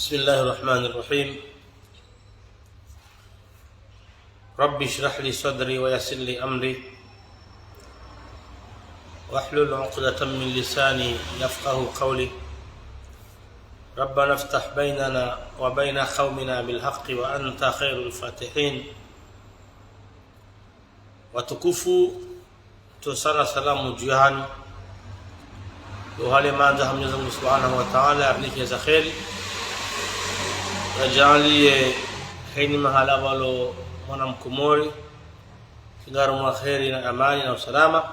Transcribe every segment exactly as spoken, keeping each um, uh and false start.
بسم الله الرحمن الرحيم. رب اشرح لي صدري ويسر لي أمري واحلل عقدة من لساني يفقهوا قولي. ربنا افتح بيننا وبين قومنا بالحق وأنت خير الفاتحين. Watukufu, tusala salamu dju yahanyu. Yo hale mandza ha Mwenyezi Mungu Subhanahu wa Ta'ala, yarinike za kheri. Yadjaanliye hayina mahala pvwalo mwana Mkomori, tsi ngari mwa kheri na amani na usalama.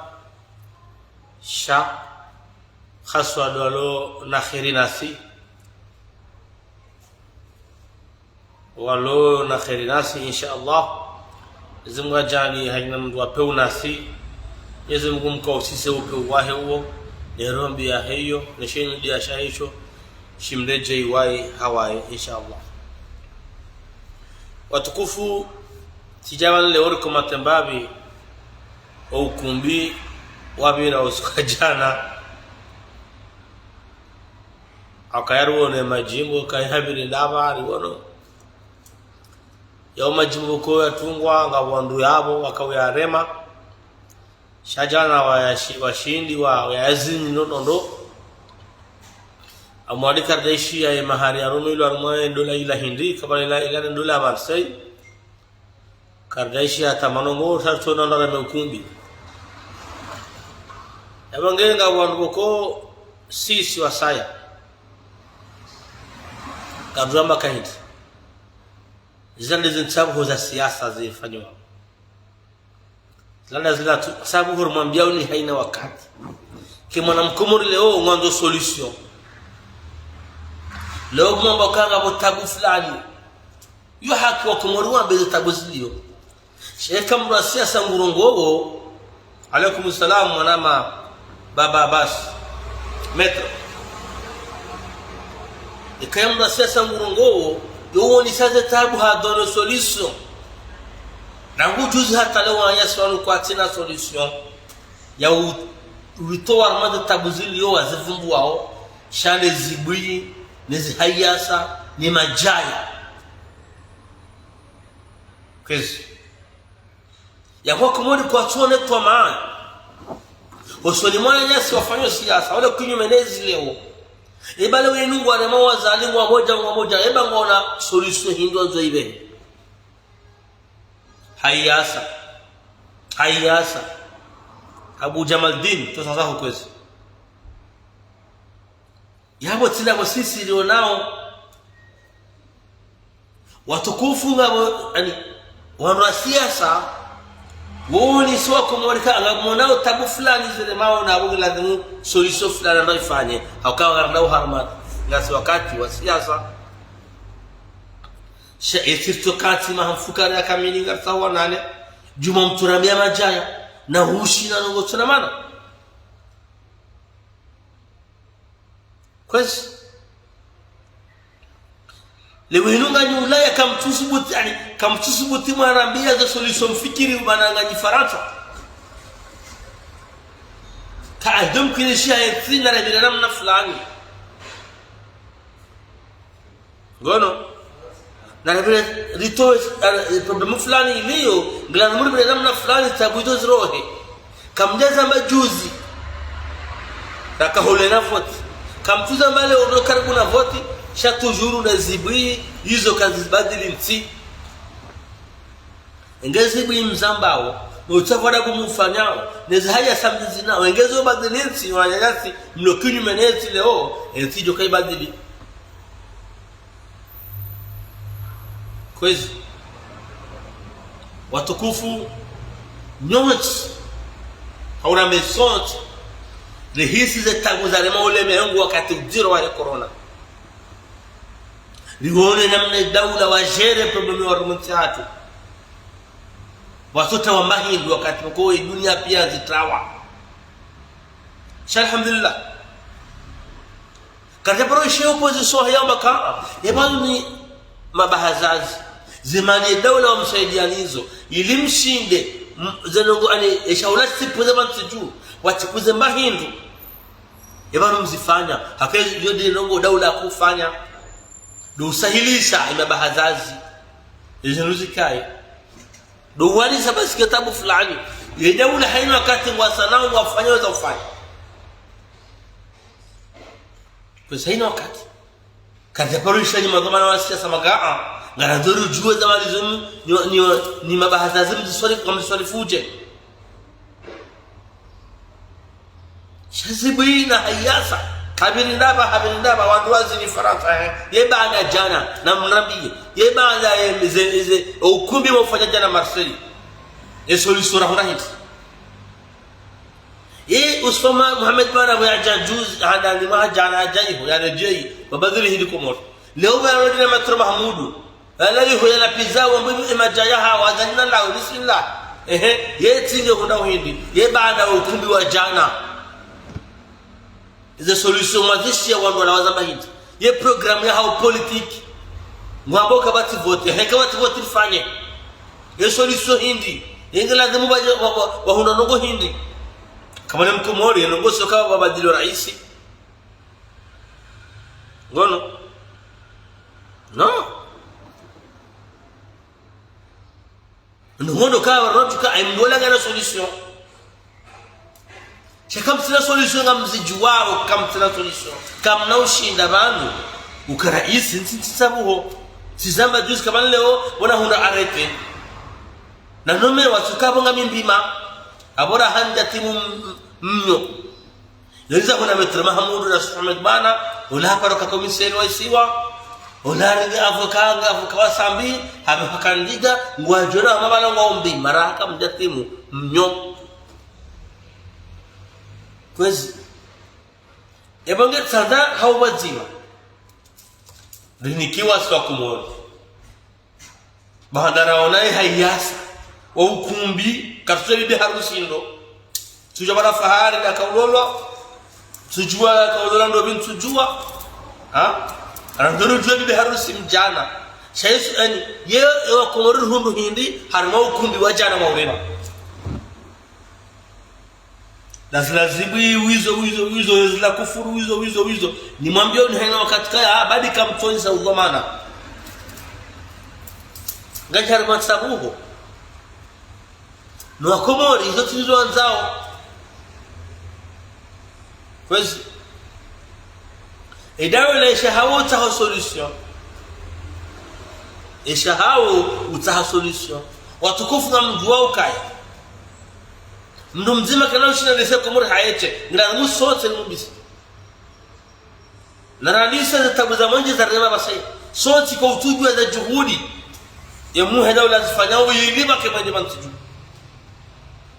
Sha, haswa ndo walo na kheri nasi. Walo na kheri nasi, insha Allah. Mwenyezi Mungu yadjaanliye hayina mndru wa pewu nasi. Mwenyezi Mungu mkausise upvewu wahe uwo, ne roho mbi yahe iyo, ne shinu ndiya shahe isho, shimredjeyi wayi hawayi, insha Allah. Watukufu, tsi djana leo riko Matembapvi, o ukumbi wapvira usiku wa djana. Haka yariwono ye madjimbo, kayapviri ndapvi yariwono. Yawo madjimbo ko yatungwa, ngapvo wandru yapvo, waka uyarema. Sha djana wayashi-, washindi wa, wayazini no nondo. Amwali karidjaishiya ye mahari yarumilwa harumwa ye ndola ila hindri, kabla ila, ila ndola ya Marseille. Karidjaishiya hata manongo, sha tsona ndara me ukumbi. Yapvo nge ngapvo wandru pvoko sisi wasaya. Karidjwamba kahindri. Zila nde zintsabuho za siasa zifanywa. Zila nda zila tu, sabu hori mwambiyawo ni hayina wakati. Ke mwana Mkomori leo ngwandzo solution. Leo mwamba ukaya ngapvo tabu fulani. Yo haki Wakomori wambe ze tabu ziliyo. Sha eka mndru wa siasa ngurongowo. Alaikum salam, mwanama Baba Abbas. Maître. Eka ye mndru wa siasa ngurongowo, yo wonesa ze tabu hadonne solution. Rangu juzi hata leo wananyasi wanu kwatsina solution ya u-, utowa harumwa ze tabu ziliyo wazivumbuwawo, sha ne zibwi, ne zihayasa, ne madjaya. Kwezi. Ye Wakomori kwatsuona twamaa. Wosoni mwa wananyasi wafanyao siasa, wale kinyume nezi leo. Eba leo yinu ngwarema wazali ngwamodja, ngwamodja, eba ngwaona solution hindri wandzo ipvehe. Hayasa. Hayasa. Abu Jamaldin, to sasa hukwezi. Yapvo tsi ndapvo sisi rionawo. Watukufu ngapvo, yaani, wandru wa siasa, woni si Wakomori ka, ngamwonawo tabu fulani zile mawo na apvo ngilazimu solution fulani ndo ifanye. Hauka ngarina uharumati, ngasi wakati wa siasa. Sha esirto kati maha mfukare ya kamili ngarisa wanane, djuma mtsurambiya madjaya, na hushi na nongo tsuna mana. Kwezi. Leo hinu nganyi Ulaya kamtsusubuti, yaani, kamtsusubuti mwarambiya ze solution mfikiri ubana nganyi Farantsa. Ka adom kinishiya entsi narapvire namna fulani. Ngono. Narapvire ritowe, eh, problème fulani iliyo, ngilazimu ripvire namna fulani tabu izo zirohe. Kamdjazamba juzi. Raka hule na voti. Kamtsuzamba leo ndo karibu na voti, sha toujours na zibwi, izo kazibadili ntsi. Enge zibwi mzambawo, no utsafu wa adabu mufanyao, ne zihayasa mzinawo, enge zo badili ntsi, wananyasi, mlo kinyume nezi leo, entsi djo kaibadili. Kwezi. Watukufu, nyontsi, haura mesonti, rihisi ze tabu zarema ulemengu wakati udjiro wa ye corona. Rione namna daula wagéré problème wa harumwa entsi hatru. Watsutawa mba hindru wakati pvoko ye duniya piya zitrawa. Sha alhamdulillah. Karidja paro ishe opposition hayamba ka, ye pvanu ni mabahazazi. Ze mali ye daula wamsaidiya nizo. Ili mshinde, m-, ze nongo yaani, esha ula tsipuze pvantsi dju. Watsipuze mba hindru. Ye pvanu mzifanya, haka yo nde nongo daula kufanya. Ndo usahilisha emabahazazi. Ezinu zikaye. Ndo uwanisa basi kitabu fulani. Yenda ula haina wakati ngwasana ngwafanya weza ufanya. Kwezi haina wakati. Kadja paro isha ni madhwamana wa siasa magaa. Ngarandzo ridjuwe za mali zinu, ni, ni, ni mabahazazi mziswali, mziswalifu dje. Sha zibwi na hayasa. Kabili ndapva, kabili ndapva, wandru wazini Farantsa, eh. Ye baanda djana, na mrambiye. Ye baanda, eh, ze, ze, ukumbi mwaufanya djana Marseille. Ye solution rahundra hindri. Ye Usama Mohamed Bana, mwe adja juzi, handa ni mwa djana adja iho, ya redjeyi, babadili hindri Komori. Leo ba ya redjeyi na Maître Mahamudu. Ala iho ya lapviza wambiye emadjaya hawa, zalina lawo, bismillah. Ehe, ye tsi nge hundra hindri, ye baanda ukumbi wa djana. Ze solution mwazishiya wandru wala wazamba hindri. Ye programme ya hawo politique. Ngwambo kapvatsi vote, he kapvatsi vote rifanye. Ye solution hindri. Ye nge lazimu wa, wa, wa, wahundra ndrongo hindri. Kamwe ne Mkomori, ye ndrongo sio ka wabadili raisi. Ngono. No. Nuhondo ka warotuka, ayi mndru ola ngena solution. Sha kamtsina solution, ngamzidjuwao kamtsina solution. Kamna ushinda pvanu. Uka raisi, ntsi, ntsi tsabuho. Tsizamba juzi kamwe leo, wona hundra arrêté. Na nome watsuka pvo ngami mbima. Apvo ra handza timu m-, mnyo. Yaliza kuna Maître Mahamudu na Usama Mohamed Bana, ola haparo ka commissaire wa isiwa, ola ringi avocat, nga avocat wa Sambi, hapve ha candidat, ngwadjo ona hama pvala ngwaumbi, mara haka mdja timu, mnyo. Kwezi. Epvo nge tsandza hau pvadzima. Rinikiwa swa Komori. Baanda raona ye hayasa, wa ukumbi, kartsu bibi harusi ndo. Tsudjuwa pvala Fahari akaulolwa, tsudjuwa akaulolwa ndopvi ntsudjuwa. Ha? Randzo ridjuwe bibi harusi mdjana. Sha Yesu, yaani, ye, ye wa Komori rihundru hindri, harimwa ukumbi wa djana mwaurema. Na zila zibwi wizo, wizo, wizo, zila kufuru wizo, wizo, wizo. Nimwambiyo ni haina wakati kaya, ah, badi kamtsonisa udhwamana. Ngadjari matsabuho. No wa Komori, izo tsi ndizo wandzao. Kwezi. Edawe la isha hawo utsaha solution. Isha hawo utsaha solution. Watukufu ngamdjuwa ukaya. Mndru mdzima kana ushinda lese Komori hayeshe, ngilazimu sontsi rimubise. Na randise ze tabu za mwenje za rema pvasa. Sontsi kwa utsudjuwa za juhudi. Ye muhe daula zifanyao yili pvake mwenje mantsidju.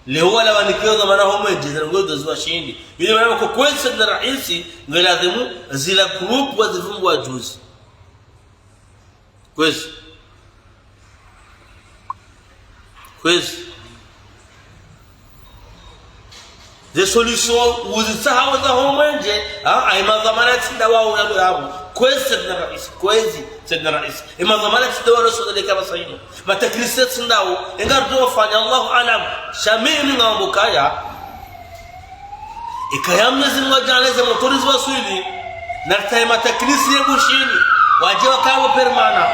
Leo wala wanikiwa za mana ho mwenje, za ngozo ziwa shindi. Yile mana kwa kwezi na raisi, ngilazimu zila groupe wa zivumbu wa juzi. Kwezi. Kwezi. Ze solution uzitsaha wo za ho mwenje, ha, ayi madhwamana tsi nda wao yalo yapvo. Kwezi Saidina Raisi, kwezi Saidina Raisi. Ye madhwamana tsi nda wao sodaleka pvasa inu. Mateknisiye tsi ndawo, enga rudo fanya Allahu alam. Sha mimi ngambo kaya. Ikaya Mwenyezi Mungu adjaanle ze motori ziwaswili, na ritahe mateknisiye Bushini, wadje wakawo permana.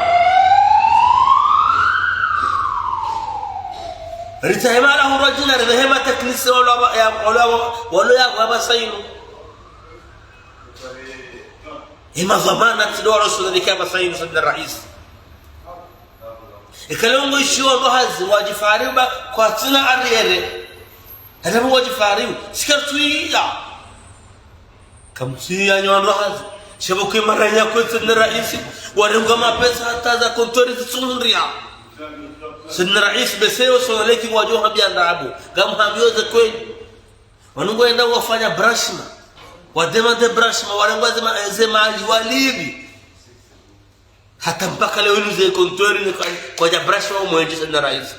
Ritahe mala hurwa djina, rivehe mateknisiye walo ya, walo ya, walo ya, wa pvasa inu. Ye madhwamana tsi nda wao sodaleka pvasa inu Saidina Raisi. Ikale ngo ishiwo ndo hazi wadjifahari ba kwatsina arrière. Hata mbo wadjifahari, si kartsu iya. Kamtsu iya nyi wandru hazi. Sha pvo kwe maraya kwezi Saidina Raisi, warengwa mapesa hata za kontori zitsundria. Saidina Raisi bese yo Sonaleki ngwadjo hambiya ndrabo. Ngamhambiyo ze kweli. Wanu ngwenda wafanya blanchiment. Wademande blanchiment, warengwa ze ma-, ze mali, walipvi. Hata mpaka leo inu ze kontori ni kwa, kwadja blanchiment wo mwenje Saidina Raisi.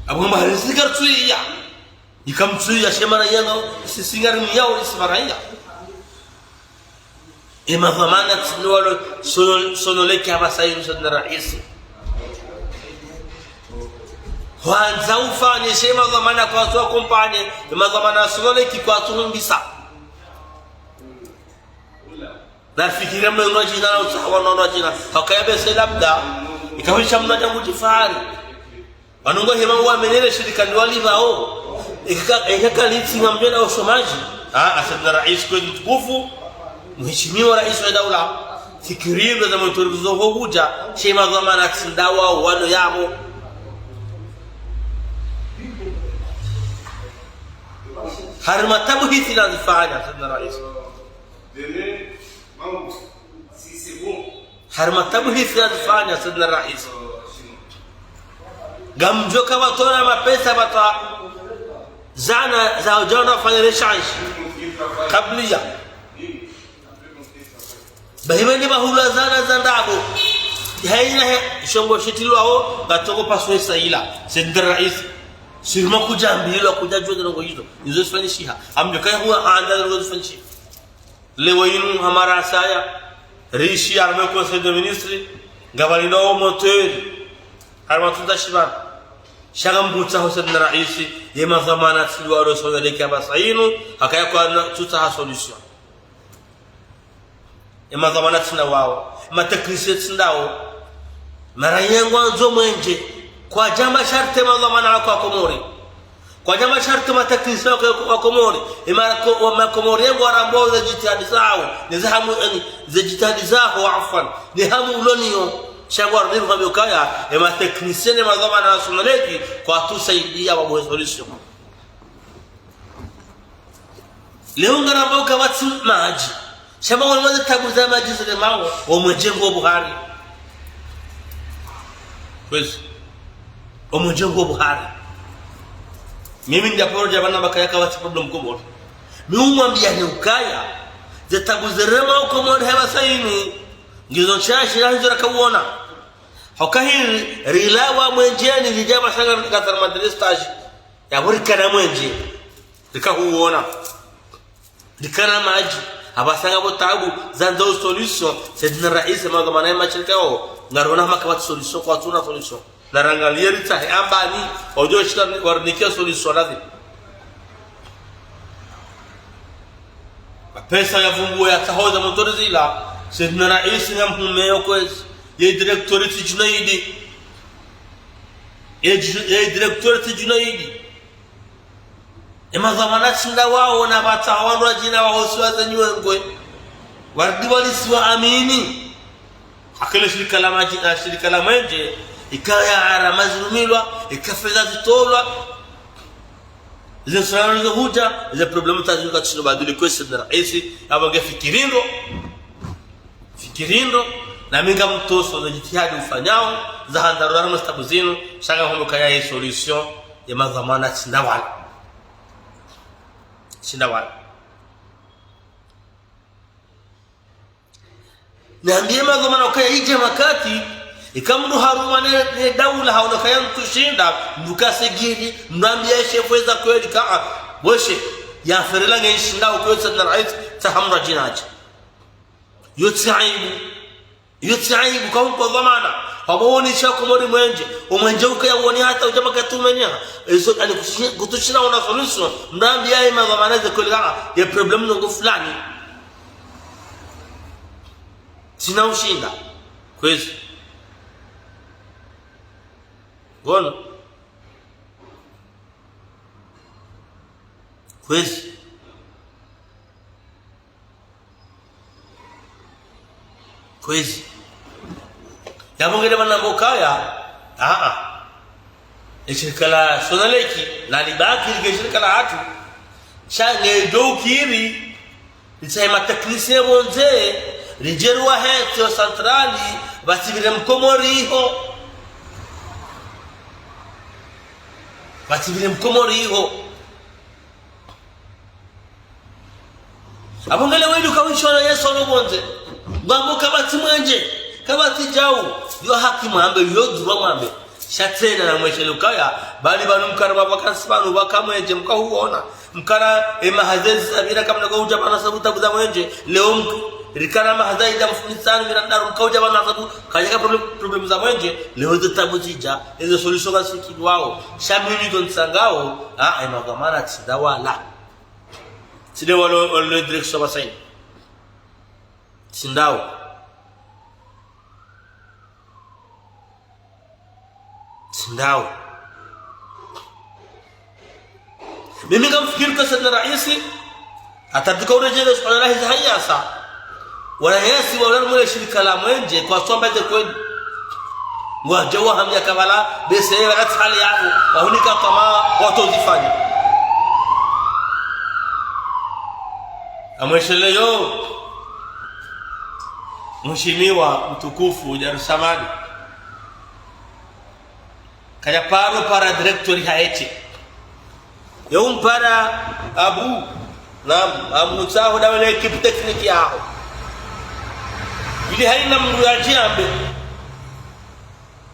Apvo mba hari si kartsu iya. Ikamtsu iya she maraya nga, si, si ngari miyao isi maraya. Ye madhwamana tsi nda walo Sono-, Sonaleki pvasa inu Saidina Raisi. Hwandza ufanye she madhwamana kwatsu accompagner, ye madhwamana Sonaleki kwatsu humbisa. Nafikiri mna ndo djina na utsaha wa ndo djina. Hakaya bese labda. Ikawisha mna djangu djifari. Wanu ngo hima uwamenele shirika liwali pvao. Ika, ika kalitsi ngambela ushomaji. Ah, Saidina Rais kwezi mtukufu. Mheshimiwa Rais wa daula. Fikiri ndo za mtu rizo ho hudja. She madhwamana tsi ndawo wanu yapvo. Harimwa tabuhithi nazifanya, Saidina Rais. Harimwa tabuhithi nazifanya, Saidina Rais. Ngamdjo ka pvatsu na mapesa pvatsu zana za udjao na ufanya rechange. Kabliya. Bahi pvanu pvahulwa zana za ndrabo. Haina he, shongo shitilwawo, ngatoko paswe saila. Saidina Rais. Sirima kudjambilwa, kudjadjuwa ndrongo izo. Izo zifanyishiha. Ngamdjo kaya huwa handa ndrongo zifanyishiha. Leo inu hamara saya, rishi harimwa Conseil des Ministres, ngapvali no moteur, harimwa tunda shibana. Sha ngamdjo utsaha Saidina Rais, ye madhwamana tsi ndawo walo sona leke apvasa inu, hakaya kwana tsutsaha solution. Ye madhwamana tsi ndawo, ye ma techniciens tsi ndawo. Mara yengo ndzo mwenje, kwadja masharti ye madhwamana wa Komori. Kwadja masharti ma techniciens wa, wa Komori. Ye ma ko-, wa ma Komori yengo warambao ze djitihadi zawo. Ne ze hamu, yani, ze djitihadi zaho, afwan. Ne hamu uloniyo. Sha ngwaro niru hambio kaya, ye ma techniciens ne madhwamana wa Sonelec, kwatsu saidia wa bwe solution. Leo ngarambao kapvatsi madji. Sha mba wanu waze tabu za madji zile mawo, omwenje ngo buhari. Kwezi. Omwenje ngo buhari. Mimi ndja paro dja pvanu pvakaya kapvatsi problème Komori. Mi umwambia ni ukaya, ze tabu zirema Komori hapvasa inu. Ngizo ntsashi la hizo rakawona. Hukaya hiri, rilawa mwenjeni, ridja pvasa nga katar madri stage. Yapvo rikana mwenje. Rikahuwona. Rikana madji. Apvasa ngapvo tabu, zandzo solution, Saidina Rais, madhwamana ye mashirika yawo, ngarona hama kapvatsi solution, kwatsuna solution. Narangaliye ritsahe ambani, odjo shika warinike solution lazima. Mapesa ya vumbu ya tsaho za motori zila, Saidina Rais ngamhumeyo kwezi, ye directeur tsi Junaidi. Ye ju-, ye directeur tsi Junaidi. Ye madhwamana tsi ndawo na pvatsa wandru wadjina waho siwa ze nyengwe. Waridi walisiwa amini. Hakele shirika la madji, na shirika la mwenje, ikaya harama zirumilwa, ika fedha zitolwa. Ze swala zo hudja, ze problème tazinu katsino baduli kwezi Saidina Rais, yapvo nge fikiri ndro. Fikiri ndro, na mi ngamtsoso ze djitihadi ufanyao, za handza rurara mwe ze tabu zinu, sha ngahono kaya ye solution, ye madhwamana tsi ndawo. Tsi ndawo. Nambiye madhwamana ukaya idje makati, ika mndru harumwa ne, ne daula haona kaya ntsu shinda, mndru kasegiri, mndru ambiye shefu eza kweli kaa, weshe, ya ferela nge nshinda ukwezi Saidina Rais, tsaha mndru adjinadje. Yo tsi aibu. Yo tsi aibu, kaunko dhwamana. Wapvo woni sha Komori mwenje. Omwenje ukaya woni hata udja makati umenyeha. Ezo, ani kutushi-, kutushina wona solution. Mndru ambiye ye madhwamana ze kweli kaa, ye problème ndrongo fulani. Tsina ushinda. Kwezi. Ngono. Kwezi. Kwezi. Yapvo ngele pvanu nambo kaya, aa. Ye shirika la Sonelec, nalibaki like shirika lahatru. Sha ngedjo ukiri, litsahe ma techniciens pvondze, ridje riwahetse ho centrali, pvatsipvire Mkomori iho. Pvatsipvire Mkomori iho. Apvo ngele wendji ukawishona ye solo pvondze. Ngwambo kapvatsi mwenje, kapvatsi djau. Yo haki mwambe, yo dhulma mwambe. Sha tsena namweshele ukaya, bali pvanu mkana mapvakansi pvanu pvaka mwenje mkahuwona. Mkana ye mahazi ezi sabini kamna kaudja pvanu sabu tabu za mwenje. Leo mndru, rikana mahazi ida mfumitsanu mira ndraru mkaudja pvanu sabu kayaka problem, problem za mwenje. Leo ze tabu zidja, eze solution kazifikilwawo. Sha mimi ndo ntsangao, aa, ye madhwamana tsi ndawo. Tsi ndawo, walo direction pvasa inu. Tsi ndawo. Tsi ndawo. Mimi ngamfikiri ka Saidina Raisi, hata tika uredjele suala lahe za hayasa. Wananyasi wa ulani mwe shirika la mwenje kwatsu amba ze kweli. Ngwadjo wahambiya kabla, bese ya atsi hali yapvo, wahunika kama watozifanya. Amwesheleyo, mheshimiwa mtukufu Idris Samadi. Kadja paro para directeur hahe. Yo umpara Abu, naam, amutsaho ndawe ne équipe technique yaho. Ili hayina mndru yadjiambe.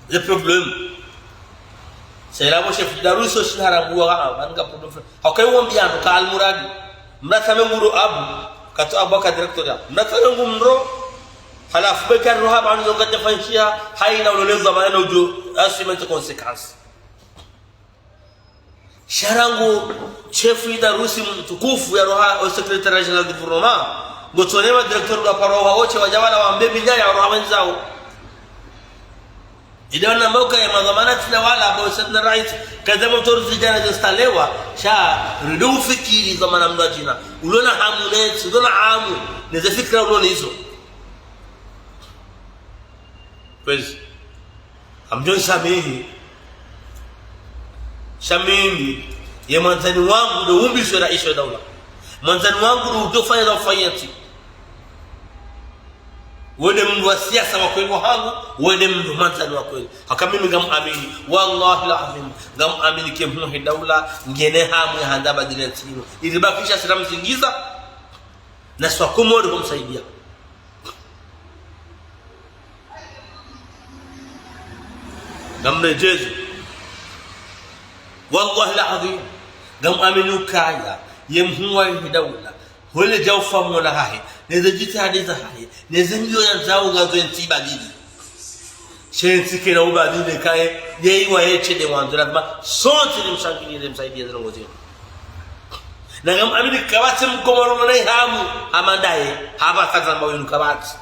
Le problème. Sha ila bo chef Idarusi oshini harambuwa, ah, manga problème. Hauka yo wambiya ndo ka Almuradi. Mnatsa mengu ro Abu, katsu Abu ka directeur ya. Mnatsa mengu mro, halafu beka roha bani zo kadja fanyishiha, hayina uloleza maneno udjo assumer conséquence. Sha rangu chef Idarusi mtukufu yaroha o secrétaire général du gouvernement, ngotsonewa directeur wa paro wa wontsi wadja wala wambe binya yaroha wendzawo. Ida wanamba uka ye madhwamana tsina wala, bo Saidina Raisi, kaza motori zidjana zestallewa, sha, rido ufikiri dhwamana mndru adjina. Ulona hamu ne, tsi ulona hamu, ne ze fikira ulona izo. Kwezi. Amdjo nisamihi. Sha mimi, ye mwandzani wangu ndo umbiswe raisi wa daula. Mwandzani wangu ndo udjofanya na ufanya ntsi. Wende mndru wa siasa wa kweli wahangu, wende mndru mwandzani wa kweli. Haka mimi ngamuamini. Wallahi al-azim. Ngamuamini ke mhuu wahe daula, ngena hamu ya handa abadili ntsi inu. Ili bakisha sira mzingiza, na swa Komori kumsaidia. Ngamredjezo. Wallahi al-azim. Ngamuamini ukaya. Ye mhuu wahe daula. Hwele dja ufahamu lahahe, ne ze djitihadi zahahe, ne ze mbio yandzao ngazo ye ntsi ibadili. She ntsi kayina ubadili kaye, ye iwa ye shende wandzo lazima, sontsi rimshangiliye rimsaidiye ze ndrongoo zinu. Na ngamuamini kapvatsi mkomori ulona ihamu, hama ndaye, hapvo kaza mba winu kapvatsi.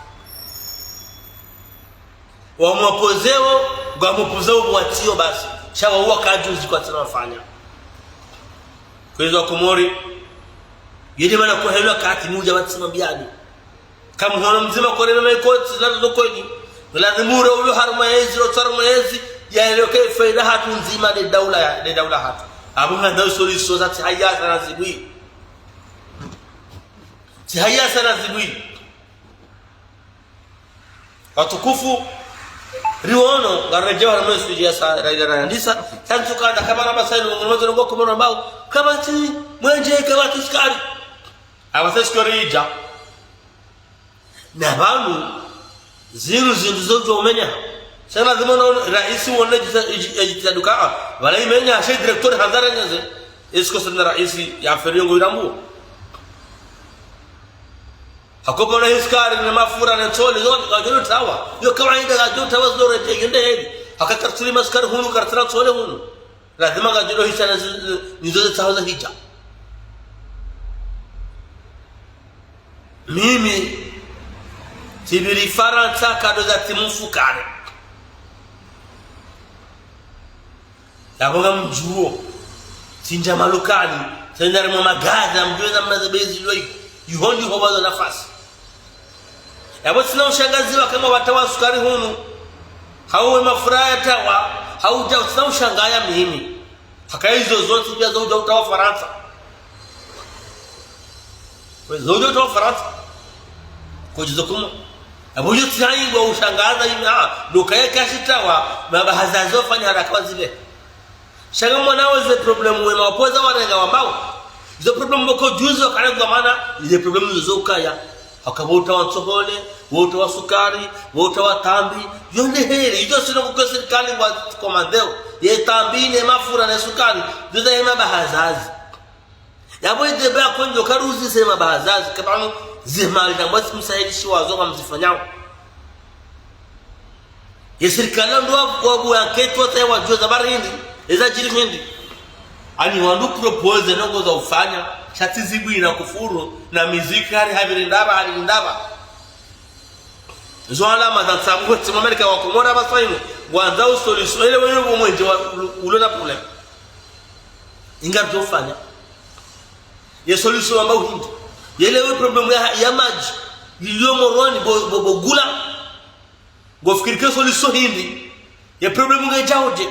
Wamwapozeo, ngwamwapozeo mwatsiyo basi. Sha wawo wakadjuzi kwatsina wafanya. Kwezi wa Komori. Yedi mana kuhelwa kati mudja watsima mbiani. Kamhono mdzima kore mema ikotsi, zilatu zo kweli. Lazima ure ulo harumwa yezi, lo tsarumwa yezi, ya elewe ke faida hatru ndzima nde daula ya, nde daula hatru. Abu handa usoli so za tsi hayasa na zibwi. Tsi hayasa na zibwi. Watukufu, riwono, ngaredjewa na mwesu ya sa, ra, ra, ra, ndisa, tantu kanda, kama na masaili, mwezo ngo Komori ambao, kama tsi, mwenje, kama tsi askari. Apvasa askari idja. Na pvanu, zinu zindru zo djo umenya. Sha lazima na raisi wone djisa, idji, idji, idji, duka, ah, wala imenya, she directeur hazara nyaze, isko Saidina Raisi ya affaire yo ngo irambuwa. Hakopa na iskari, na mafura, na ntole, zo, ngazidjo tawa. Yo kawaida ngazidjo tawa zo rete, yende heli. Haka kartsuli maskari hunu, kartsula ntole hunu. Lazima ngazidjo hisa na zi-, zi-, nizo ze tawa za hidja. Mimi, tsipviri Farantsa kado za timu fukare. Yapvo ngamdjuo, tsindja malukani, tsendari mwa magaza, mdjuo za mnaza bezi loi, iho ndiho pvwazo nafasi. Yapvo tsina ushangaziwa kama watawa sukari hunu, hau we mafura yatawa, hau dja tsina ushangaya mimi. Haka izo zontsi pia zo udja utawa Farantsa. Kwezi zo udja utawa Farantsa. Kudjizo kuma. Apvo yo tsi hayi ngwa ushangaza ina, ah, ndo kaye kashitawa, mabahaza zo fanya haraka wazile. Sha ngamwonao ze problème we mapoza warenga wambao. Ze problème boko juzi wakana dhwamana, ze problème zo zo ukaya. Haka pvo utawa ntsohole, pvo utawa sukari, pvo utawa tambi. Yo nde heli, izo sino kukwe sirikali ngwa komandeo. Ye tambi ne mafura ne sukari, zo za ye mabahazazi. Yapvo ideba ya kondjo karuzi ze mabahazazi, kapvanu ze mali na mwatsi msaidishi wazo ngamzifanyao. Ye sirikali ndo wa, wa, wa enquête wataye wadjuwe za bari hindri, eza djiri hindri. Ani wandru propose ndrongoo za ufanya, sha tsi zibwi na kufuru, na miziki hari hapviri ndapva, hari ndapva. Zo alama za ntsambu, tsi mwa Amerika wa Komori apvasa inu, ngwandzao solution, ele wewe mwenje wa, ulo, ulo na problème. Inga ndo fanya. Ye solution wamba uhindi. Yele we problème ya, ya madji. Iliyo Moroni, bo, bo, bo gula. Ngofikiri ke solution hindri. Ye problème nge djaodje.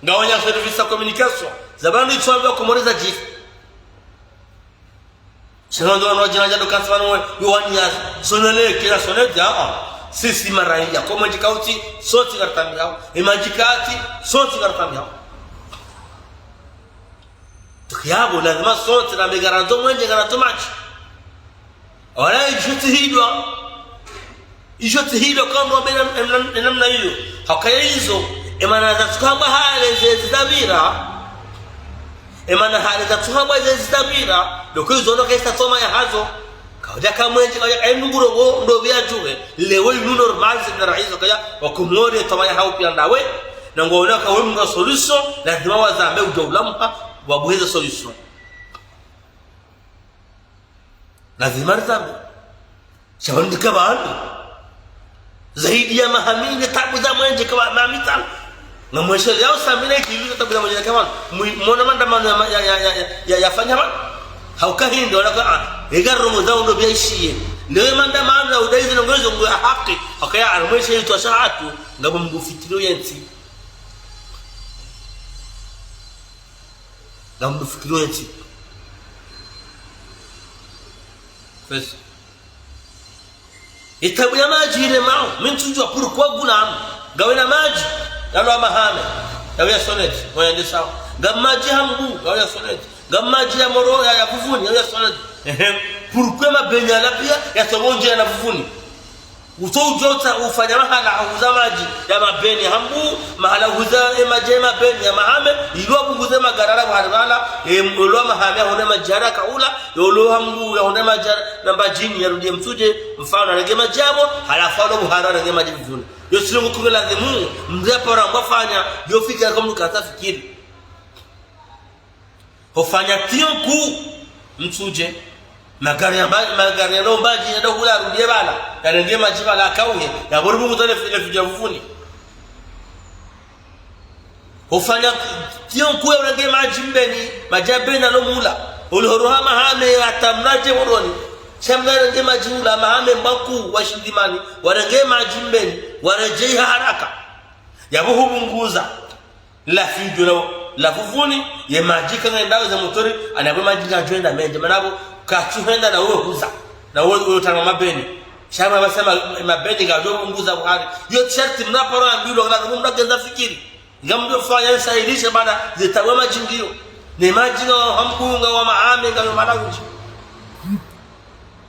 Ngawanya service ya communication. Za pvanu itswambiwa Komori za djiri. Sino ndo wanu wadjina djando kasi pvanu we, we wani ya SONELEC, kila SONEDE, ah, ah. Sisi maraya, ko mwenje kauti, sontsi ngaritsambiao. Ye madji kati, sontsi ngaritsambiao. Tsi yapvo, lazima sontsi, na mbe ngarandzo mwenje, ngarandzo madji. Wala idjo tsi hindru. Idjo tsi hindru kamwe wambe nam-, nam-, nam-, namna iyo. Hakaya izo, ye mana zatsuhambwa hale ze zizapvira. Ye mana hale zatsuhambwa ze zizapvira. Ndo ko izo ndo kaisa tsoma ya hazo. Kaudja ka mwenje, kaudja ka inu nguro wo, ndo pvia djuwe. Lewo inu normal, zina rahizo kaya, wa Komori, tsoma ya hau pia ndawe. Na ngwaona ka we mnga solution, lazima wazambe udjo ulamha, wabuheze solution. Lazima rizambe. Sha wandika pvanu. Zaidi ya maha mine tabu za mwenje ka maha mitsanu. Ngamweshelea usamina ikilu za tabu za mwenje ka pvanu. Mwi-, mwona mandamano ya ma-, ya, ya, ya, ya, ya, yafanya pvanu. Hauka hindri, wala ka, ah, ega rongo za undo pvia ishiye. Lewe mandamano ya udai zinu ngezo ngu ya haki. Hakaya arumweshe itwa sha hatu, ngapvo mngu fikiri yentsi. Ngamfikiri yentsi. Pesa. Ye tabu ya madji ile mao, mi ntsudjuwa pourquoi gula amu. Ngawe na madji, yalo Hamahame, yawe ya SONEDE, moya nde sawa. Nga madji Hambu, yawe ya SONEDE. Nga madji ya Moro, ya, ya Vuvuni, yawe ya SONEDE. Ehe. Pourquoi mabeni yala pia, ya sowonje ya na Vuvuni. Utso udjo utsa ufanya mahala uhuza madji ya mabeni Hambu, mahala uhuza ye madji ya mabeni ya Hamahame, ili wapvunguze magari yala pvahali pvala, e, olo Hamahame yahone madji haraka hula, olo Hambu yahone madji haraka, na Mbadjini yarudie Mitsudje, mfano arenge madji yapvo, halafu alo Buhara arenge madji Vuvuni. Yo tsi ndrongo kuu nge lazimu, mze apara ngwafanya, yo fikira kamwe katsa fikiri. Hufanya tiyo nkuu, Mitsudje. Magari ya mba-, magari ya Mbadjini yende hula yarudie pvala. Yarenge madji pvala yakauhe. Yapvo ripvunguza le fi-, le fidja Vuvuni. Hufanya tiyo nkuu ya urenge madji Mbeni, madji ya Mbeni yalo mula. Uli horoha Hamahame hata Mnadje Moroni. Sha mna renge madji hula Hamahame mbaku wa Shindimani. Warenge madji Mbeni. Waredjei ha haraka. Yapvo hupvunguza. La fidjo la, la Vuvuni, ye madji ka ngayendao ze motori, ani yapvo madji ngayadjo enda mendji, mana pvo, katsu henda na uwe huza, na uwe, uwe utanga mabeni. Sha pvasa ma-, mabeni ngayadjo pvunguza buhari. Yo sharti mna paro ambilwa, kana mna gendza fikiri. Ngamdjo fanya nsahilishe mana, ze tabu ya madji ngiyo. Ne madji nga wa Hambu nga wa Hamahame nga yo mana kundji.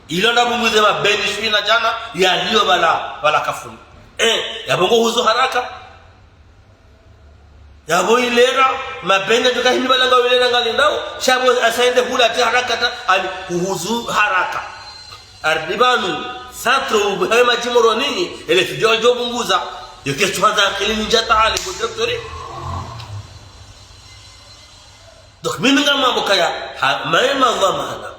Ilo nda pvunguze mabeni shwi na djana, yaliyo pvala, pvala Kafuni. Eh, yapvo ngo huzo haraka. Yapvo ilera, mabeni yadjo kahimi pvala nga ilera ngalindao, sha pvo asayende hula ti haraka ta, ani uhuzu haraka. Ardi pvanu, satro ubuhawe madji Moroni, ele fidjo djo pvunguza, yo ke tsuhanza akili ninja taali, bo directeur. Donc, mimi ngamwambo kaya, ha, maye madhwamana.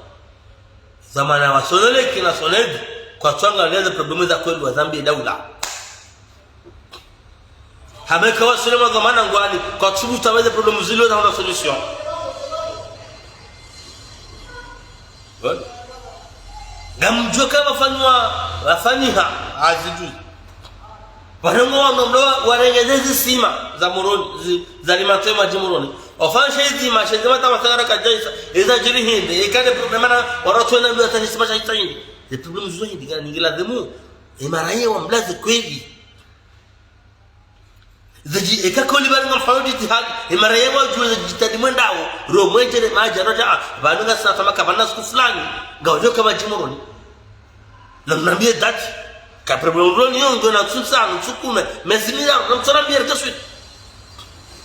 Dhwamana wa SONELEC na SONEDE, kwatsu angalia ze problème za kweli wazambie daula. Hama eka wa SONELEC madhwamana ngwani, kwatsu buta weze problème zilo za hona solution. Bon. Ngamdjuwa ka pvafanywa, pvafanyiha, azidjuzi. Pvanu ngo wanu mlo warenge ze zisima za Moroni, zi-, za lima twe madji Moroni. Wafanya she zisima, she zisima tama sangara kadjaisa, eza djiri hindri, ikade problème na, waratsu wena mlo hata zisima sha hita hindri. Ze problème zo hindri, kana ningi lazimu, ye maraya wamlaze kweli. Zadji, eka koli pvali ngamfanya jitihadi, ye maraya wadjuwe zadjitihadi mwendao, ro mwenje ne madji, ro dja, ah, pvanu ngasi na tamaka, pvanu na siku fulani, ngawadjo ka madji Moroni. Na mnambie date, ka problème Moroni yo, ngiyo na ntsu ntsanu, ntsu kume, mezi miraru, na mtsu nambie reka suite.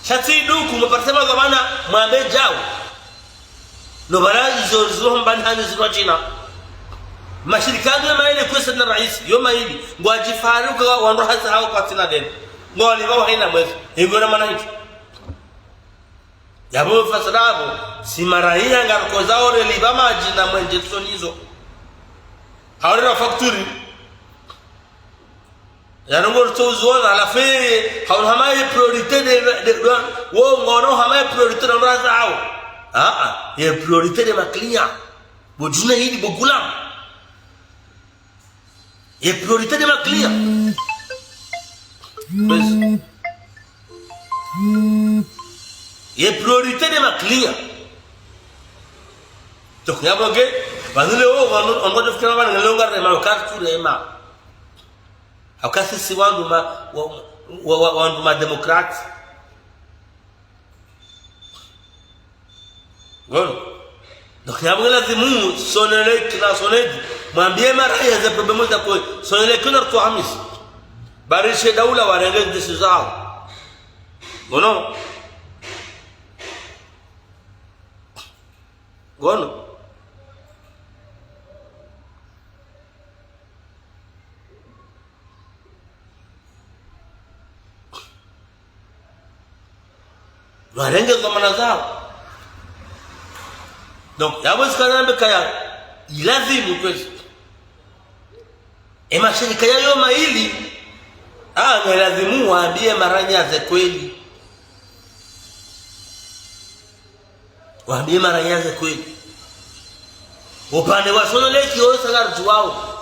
Sha tsi duku, mwapartema gavana, mwambe djau. No pvala izo, izo mbani hanyu zinu djina. Mashirika yanu ya mayili kwesa na raisi, yo mayili. Ngwadjifahari uka wandru hazi hawo kwatsina deni. Ngwalipvao hayina mwezi. Ingo na mana hindri. Yapvo fasara yapvo, si maraya ngarukoza ore lipva madji na mwenje tsonizo. Haore na facture. Yaani ngo rutso uziona, halafu ye, haono hama ye priorité nde, nde, nde, wo, ngono hama ye priorité nde mraza hao. Ah, ah, ye priorité nde ma client. Bo Djounaid, bo Goulam. Ye priorité nde ma client. Basi. Ye priorité nde ma client. Donc, ya bo nge, pvanu leo, pvanu, on va faire, pvanu leo ngarema, o kati rema. Hauka sisi wandru ma, wa, wa, wa, wandru ma démocrate. Ngono. Donc, ya bo nge lazimu, Sonelec na Soned'i, mwambie maraya ze problème za kwe, Sonelec na Rutwa Hamisi. Barishe daula warenge décision zao. Ngono. Ngono. Warenge dhwamana zao. Donc, ya bo zikana mbe kaya, ilazimu kwezi. E mashirika yayo mayili, ah, nge lazimu wambie maraya ze kweli. Wambie maraya ze kweli. Upande wa Sonelec wo sa ngaridjuwao.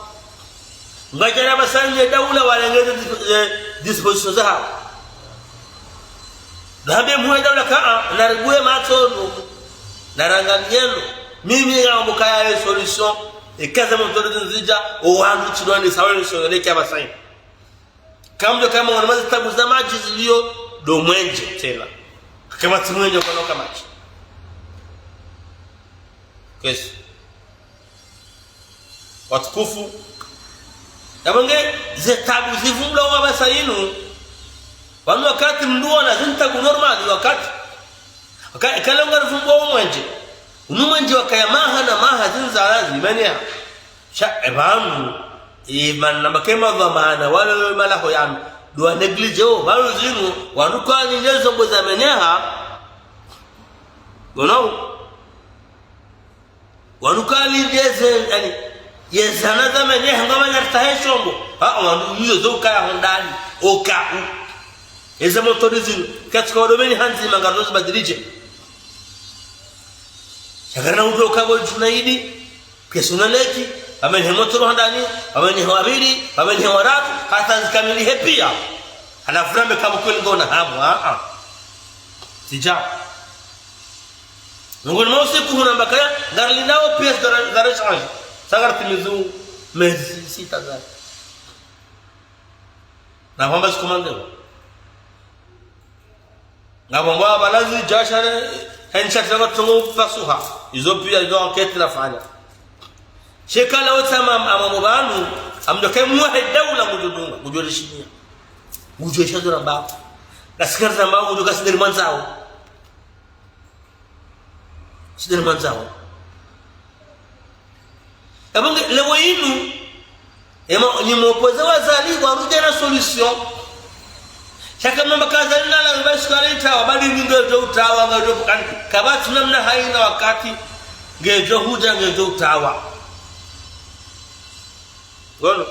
Ngwadjana basanye daula warenge ze dis-, eh, disposition zahao. Ngambe mwe daula ka, ah, naribue matso no. Narangamiye no. Mimi ngambo kaya ye solution. Eka ze motori zindji zidja, o wandru tsi ndo wandisa wale Sonelec ya basanye. Kamdjo kaya mwana mazi tabu za madji zilio ndo mwenje tsena. Kama tsi mwenje kwa noka madji. Kwezi. Watukufu. Ya bo nge ze tabu zivumbulwa wa basayinu. Pvanu wakati mndru wona zinu tabu normal wakati. Waka-, kale ngarivumbua o mwenje. Unu mwenje wakaya maha na maha zinzala zimenyeha. Sha, e pvanu, e mana mba ke madhwamana, wale malaho yami, ndo wa négligé wo, pvanu zinu, wandru kwani nde zombo zamenyeha. Ngono. Wandru kwani nde ze, yaani, ye zana zamenyeha, ngwamanya ritahe shombo. Ha, wandru, iyo zo ukaya hondani, o ka u. Eze motori zinu, katsika wadomeni handzima ngaridjo zibadilidje. Sha ngarina udjo ka bo Djounaid, ke Sonelec, pvamenyehe motori handani, pvamenyehe wavili, pvamenyehe waratru, hata zikamilihe pia. Halafu rambe ka bo kweli ngona hamu, ah, ah. Sidja. Ngoni mwa usiku hunu amba kaya, ngarilindao pièces de, de rechange. Sa ngaritimizu mezi sita za. Na hwamba zikomande. Ngapvo ngwa balazi jasha ne, hensha tanga tungo pasuha. Izo pia izo enquête nafanya. Sheka la otama ama, ama mubanu, amdo ke mwahe daula ngudjodunga, ngudjorishimia. Ngudjoesha zo ramba. Na sikari za mba ngudjo kasideri mwandzao. Sideni mwandzao. Ya bo nge, leo inu, ema, nyi mopozao Azali, warudja na solution. Sha ka mwamba ka Azali nala, mba shikari utawa, badi nyi ngedjo utawa, ngedjo kukani. Kapvatsi namna hayina wakati, ngedjo hudja, ngedjo utawa. Ngono.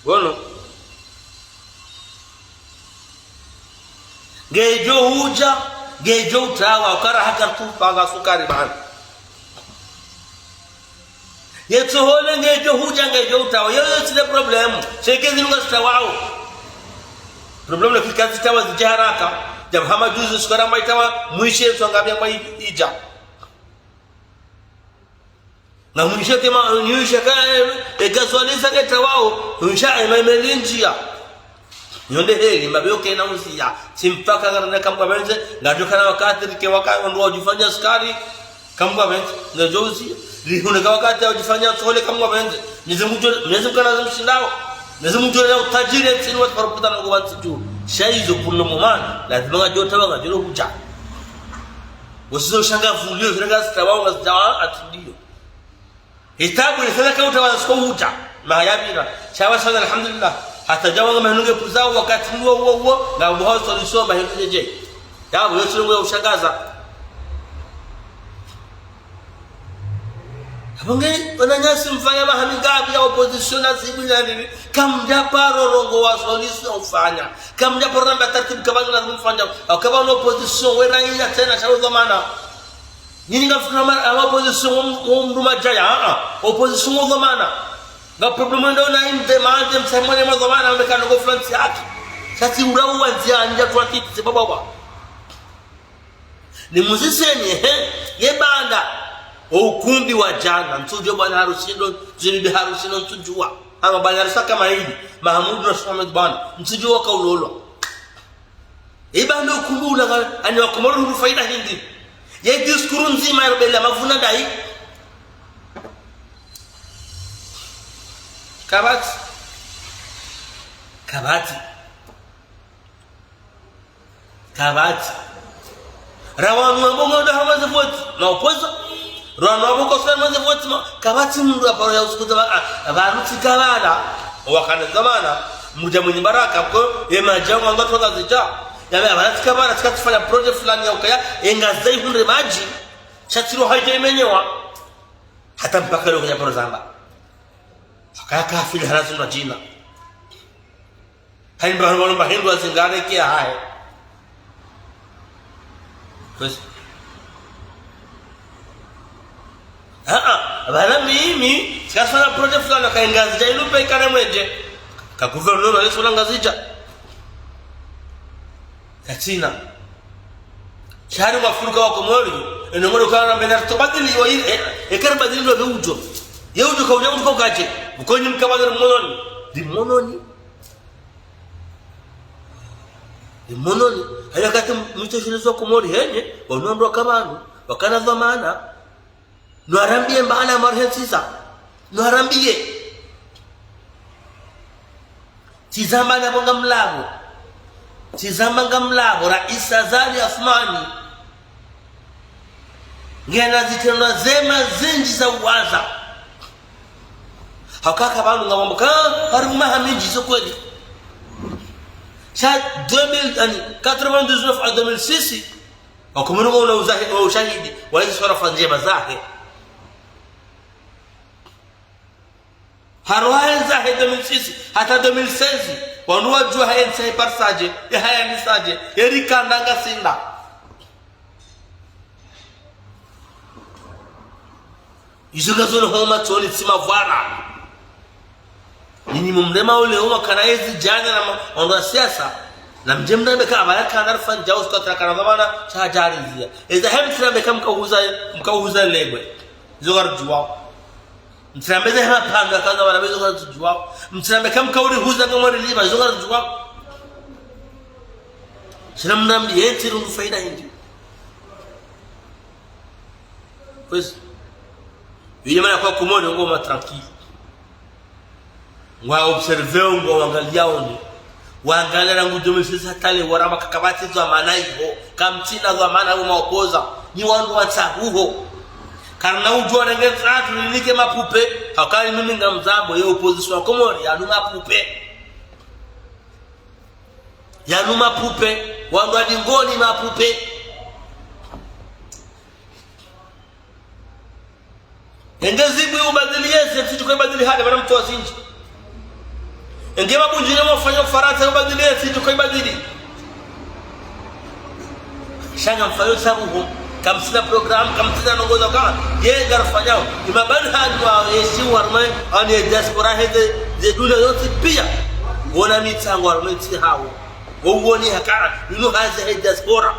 Ngono. Ngedjo hudja, ngedjo utawa, ukara haka tupanga sukari bana. Yetsohole ngedjo hudja, ngedjo utawa. Yo, yo, tsi le problème. Sheke zinu ngazitawao. Problème le fika zitawa zidja haraka. Djamhama juzi sukari mwa itawa, mwishe nsonga mwa idja. Na mwishe kema, mwishe ka, e, e gasoil sa ketawao, mwishe ema imelindjia. Nyonde heli, mbabe yo kena uziya. Tsi mpaka ngarina kamwe pvendze, ngadjo kana wakati rike waka, wandru wadjifanya sukari, kamwe pvendze, ngadjo uziya. Rihuneka wakati wadjifanya tsohole kamwe pvendze. Mnyezi Mungu, Mnyezi Mungu kana zimshindao. Mnyezi Mungu na utajiri, tsini watu farukuta na kuwa ntsi dju. Sha izo pour le moment, lazima ngadjo tawa ngadjo hudja. Wasizo shanga vulio, shanga zitawa, ngazitawa, ati ndiyo. Hitabu ni sana ka utawa siko hudja. Mahayabira. Sha wa sana, alhamdulillah. Hata djawa nga mahenunge puzao wakati uwo, uwo, uwo. Nga muha solution mahenunge dje. Ya, uwo suluhu ya ushangaza. Ya Onge, wananyasi mfanya maha mingapvi ya opposition na zibwi na nini? Kamdja paro rongowa solution ufanya. Kamdja paro namba taratibu kabani na mfanya. Akaba na opposition, wera iya tsena sha udhwamana. Nyinyi ngamfikira ma-, ama opposition wo m-, wo mdru madjaya, a, a. Opposition wo udhwamana. Nga problème ndo na imde, mande, msemone madhwamana, mbeka nongo France yake. Sha tsi ura uwanzi ya, nja tuwatiti, se baba wa. Nimuziseni, ehe, ye baanda, o ukumbi wa djana, ntsudjuwa bwana harusi ndo, zini bi harusi ndo ntsudjuwa. Ama bwana harusi kama hili, Mahamudu na Sheikh Ahmed bwana, ntsudjuwa kaulolwa. Ye baanda ukumbi ula nga, ani wa Komori ndo faida hindri. Ye discours ndzima ya Robela Mavuna ndayi. Kapvatsi. Kapvatsi. Kapvatsi. Ra wanu wambo ngwandao harumwa ze voti, ma opposants. Ra wanu wambo kawaswili harumwa ze voti, ma, kapvatsi mdru aparo ya usukuza ba, a, apvanu tsi kabala. Wakana dhwamana, mdja mwenye baraka, ko, ye madja ngwandao tronga zidja. Ya, apvanu tsi kabala, tsika tsifanya projet fulani ya ukaya, ye Ngazidja ihundre madji, sha tsi ro haidja imenyewa. Hata mpaka leo kenya paro zamba. Akaya kafili halafu na djina. Hayi mba, mba, mba, hindru azingare kia haye. Kwezi. A, a, bana mimi, tsika sona projet fulani ka Ngazidja inu pe ikane mwendje. Ka gouverneur wa leso la Ngazidja. Katsina. Shari mafuruka wa Komori, eno ngolo kana mbena tobadili yo ile, e, e kari badili ndo udjo. Ye udjo ka udjo udjo kaje. Mkonyi mkabadili mononi. Ndi mononi. Ndi mononi. Haya kati mtoshelezi wa Komori henye, wanondo kabanu, wakana dhwamana. Nwarambiye mbana marhe ntsiza. Nwarambiye. Tsizamba na bonga mlapvo. Tsizamba nga mlapvo, Raisi Azali Assoumani. Ngena zitrendwa zema zindji za uwaza. Hakaka pvanu ngamwambo ka, hari maha mindji zo kweli. Sha deux mille, ani, quatre-vingt-dix-neuf à deux mille six, wa Komori ngwaona uzahi-, wa ushahidi, wa izi swarafa ndjema zahe. Harumwa he zahe deux mille six, hata deux mille seize, wanu wadjuwa haye ntsi haye parisaje, ye haye anisaje, ye rikanda ngasinda. Izo ngazono homa tsoni tsi mavwara. Nyinyi mumrema ule homa kana ezi djana na ma-, wandru wa siasa. Na mdje mrambe ka abala kana rifanya usiku wa trakana dhwamana, sha hadjariziya. Eza hem mrambe ka mkahuza, mkahuza legwe. Izo ngaridjuwao. Mtsirambe ze hema pvandru ya kaza wana bezo ngaridjuwao. Mtsirambe ka mkauri huza ngamwari liba, izo ngaridjuwao. Shina mrambi yentsi rungu faida hindri. Kwezi. Yule mana kwa Komori ngoma tranquille. Ngwa observe, ngwa wangaliya woni. Wangalia rangu deux mille seize hata leo waramba ka kapvatsi dhwamana iho. Kamtsina dhwamana iho ma opposants. Nyi wandru wa ntsahuho. Karina udjuwa renge ntsatu rinike mapupe. Hakali mimi ngamzambo ye opposition ya Komori yanu mapupe. Yanu mapupe. Wandru wa dingoni mapupe. Enge zibwi ubadili yezi, tsidjo kwa ibadili hale, mana mtru wa zindji. Enge mabundjile mwafanya Ufarantsa ubadili yezi, tsidjo kwa ibadili. Sha ngamfanyo sabu ho, kamtsina programme, kamtsina nongoza ka, ye ngarifanyao. Imabani hanwa yeshi warme, ani ye diaspora heze, ze dunia yontsi piya. Wona mitsango warme tsi hawo. Wowoni haka, inu haze he diaspora.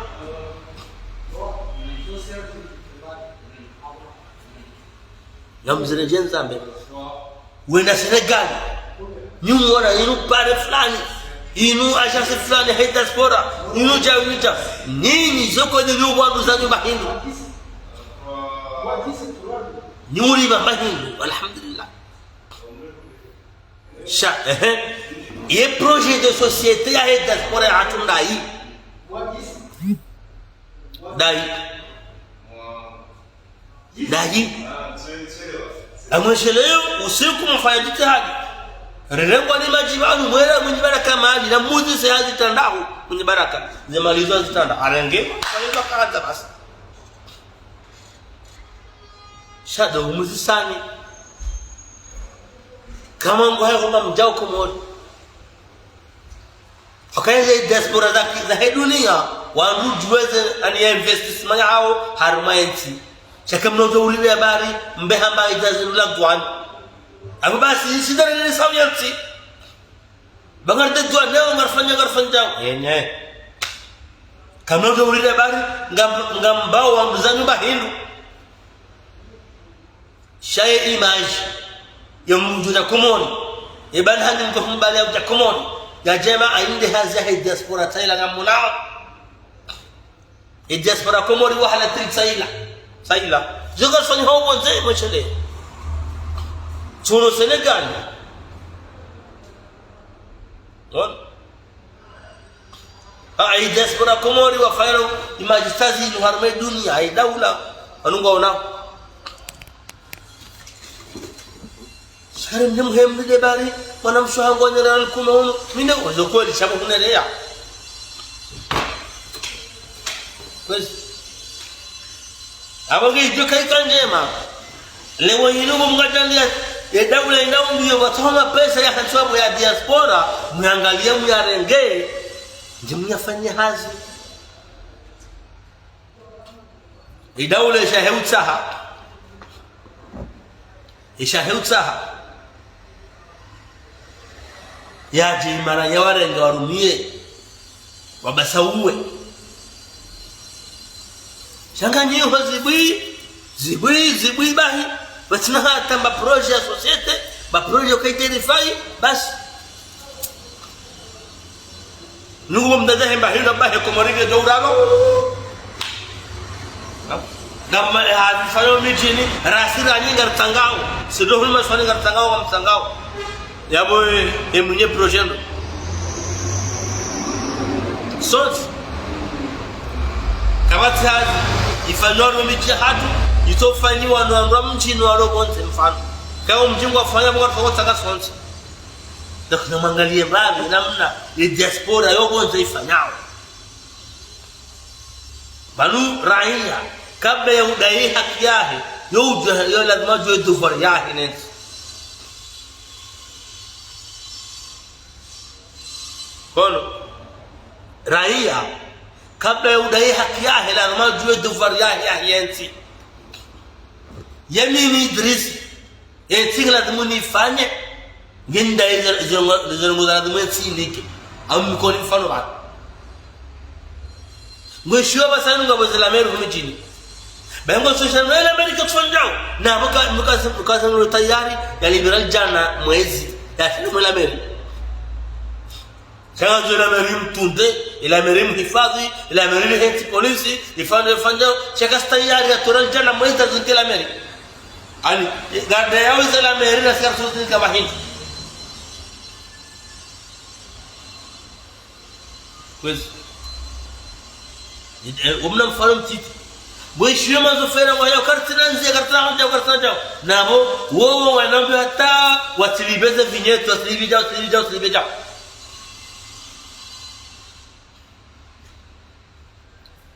Ngamzire dje nzambe. Wenda Sénégal. Nyi mwona inu pare fulani. Inu agence fulani he diaspora. Inu dja, inu dja. Nyinyi zoko nyi wandru zanyu mba hindru. Nyi uri mba hindru. Alhamdulillah. Sha, ehe. Ye projet de société yahe diaspora yahatru ndayi. Ndayi. Ndayi. Amwesheleyo, usiku mfanya jitihadi. Rerengwa ni madji pvanu, mwera mwinyi baraka mali, na muzise hazi tandahu, mwinyi baraka. Ze mali zo hazi tanda. Arenge, fanya zo kaza basi. Sha ndo umuzisani. Hama ngwahe hunga mdjao Komori. Wakaenze diaspora za, za he dunia, wandru djuweze ani ya investissement yahawo, harumwa yentsi. Sha kamna udjo ulile habari, mbe hamba idja zinu la gwani. Apvo basi, shida ni sawa yentsi. Ba ngaridjo djuwa leo, ngarifanya, ngarifanya. Yenye. Kamna udjo ulile habari, ngam-, ngambao wandru za nyumba hindru. Sha ye image ya mdru ya Komori. Ye bana hani mdru kumbali ya Komori. Ya djema ainde hazi ya he diaspora tsaila ngamonao. Ye diaspora Komori wahala tsaila. Tsaila. Djo ngarifanya ho pvondze mweshele. Tsuno Senegal. Bon. Ha, ye diaspora Komori wafanya image zinu harumwa dunia, ye daula, wanu ngwaonao. Sha ri mdji muhemdi de bari, mwana mshe hangu wa nyera alikume unu, mi nde uwezo kweli, sha bo huneleya. Kwezi. Apvo nge idjo kaika ndjema. Leo yinu bo mngadjaliya, ye daula yinu ndiyo ngwatowa mapesa ya hantsi bo ya diaspora, muyangaliye muyarenge, ndje muyafanye hazi. Ye daula isha he utsaha. Isha he utsaha. Yadje imara yawarenge warumiye. Wabasa uwe. Sha nganyi ho zibwi, zibwi, zibwi bahi. Batsina hata mba projet ya société, mba projet ya kaideri fayi, basi. Nungu mdada hemba hino bahe Komori nge djo uraba. Ngam-, ngam-, eh, hazi fanyo midjini, rasi ranyi ngaritsangao. Sido hunu maswani ngaritsangao, ngamtsangao. Yapvo, eh, eh, mwenye projet ndo. Sontsi. Kapvatsi hazi, ifanywa no midji hatru, itsofanyiwa no wandru wa mdjini walo pvondze mfano. Kawo mdji ngwafanya pvo ngaritsangao tsanga sontsi. Donc, namwangaliye mbapvi namna ye diaspora yo pvondze ifanyao. Pvanu raiya, kabla ya udai haki yahe, yo udjuwa, yo lazima udjuwe devoir yahe ne ntsi. Kono, raiya, kabla ya udai haki yahe, lazima udjuwe devoir yahe, yahe ye ntsi. Ye mimi Idrisi, ye ntsi ngilazimu nifanye, nginda izo, izo, izo, izo lazimu ye ntsi inike. Au mikoni mfano pvanu. Ngwishiyo pvasa nu ngapvo ze la mairie hu midjini. Ba ngososha no la mairie ketsondjao. Na mbuka, mbuka, mbuka sa no tayari, ya libéral djana mwezi. Ya shinu mwe la mairie. Sha ngazo la mairie mtunde, la mairie mhifadhi, la mairie lihe ntsi polisi, ifanye, ifanye, sha kasi tayari ya toral djana mwezi ta zinke la mairie. Ani, garde ya wiza la mairie na sikari sosi ni kama hindi. Kwezi. Eh, omna mfano mtiti. Mwishiyo mazo fera wa yo karitsina ndziya, karitsina ndjao, karitsina ndjao. Napvo, wowo wanambe hata, watsilipve ze vignette, watsilipve djao, watsilipve djao, watsilipve djao.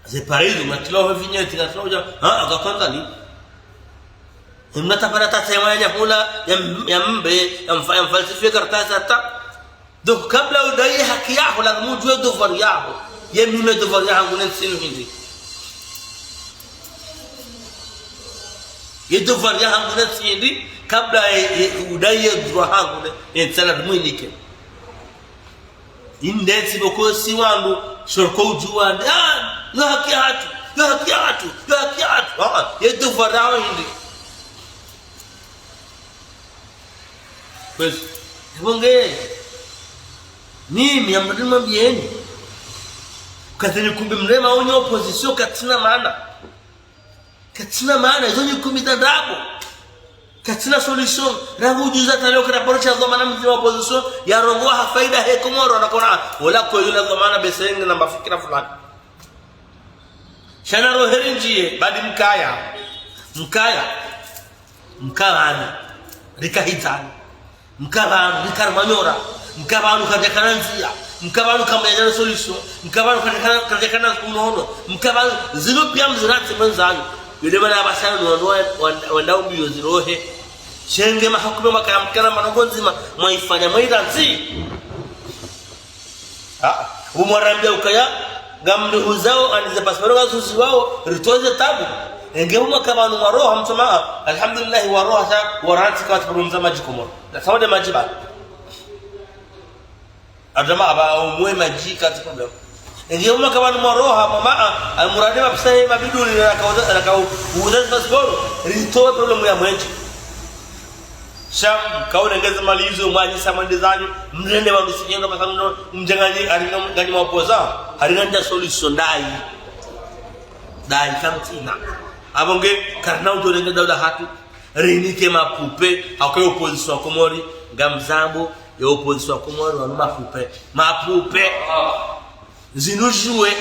Ze pareil, mna tilo ho vignette, mna tilo ho djao. Ha, aka kwanza ni. Mna tapara ta tsema ya hula, ya m-, ya mbe, ya mfa-, ya mfalsifier kartasi hata. Donc, kabla udai haki yaho, lazima udjuwe devoir yaho. Ye mimi devoir yahangu ne ntsi inu hindri. Ye devoir yahangu ne ntsi hindri, kabla ye, ye, udai ye droit hangu ne, ye ntsi lazima inike. Inde ntsi pvoko si wandru, shorko udjuwa, ah, yo haki yahatru, yo haki yahatru, yo haki yahatru. Ah, ah, ye devoir yaho hindri. Kwezi. Epvo nge. Mimi, amrima mbiyeni. Katsini kumbi mrema onye opposition katsina maana. Katsina maana, izo ni kumbi za ndrabo. Katsina solution. Rangu ujuza taleo kera paro sha dhwamana mdzima opposition. Ya rongowa ha faida he Komoro, anakona. Ola kweli la dhwamana besenge na mafikira fulani. Sha na roheri ndjiye, badi mkaya. Mkaya. Mka pvanu, rika hidzani. Mka pvanu, rika rimanyora. Mka pvanu, karidjakana ndziya. Mka pvanu, kamuyadjana solution. Mka pvanu, karidjakana, karidjakana unono. Mka pvanu, zinu piya mziratsi mwendzayo. Yule mana apvasa no wandru wa, wa, wandao mbio zirohe. Shenge mahakume makaya mkana manongo ndzima, mwaifanya mwairantsi. Ah, umwarambia ukaya, ngamdihuzao, ani ze pasiporo ngazuziwao, ritoze tabu. Enge umwaka pvanu mwaroha mtsoma, alhamdulillah, waroha sha, warantsi kawatsiparo mza madji Komoro. Na sawa nde madji ba. Adama aba umwe madji katsi problème. Enge umwaka pvanu mwaroha, mama, ah, almuradi mapesa ye mabiduni, na kauza, na kauza pasiporo, ritowe problème ya mwenje. Sha, kaulengeze mali izo, mwanyisa mwende zanyu, mrende wandru sijenga, pvasa mno, mjenganyi, haringa nganyi mwapoza, haringa ndja solution ndayi. Ndayi, kamtsina. Apvo nge, karina udjo renge daula hatru, rinike mapupe, hauka ye opposition ya Komori, ngamzambo, ye opposition ya Komori, wanu mapupe. Mapupe. Zinu djuwe.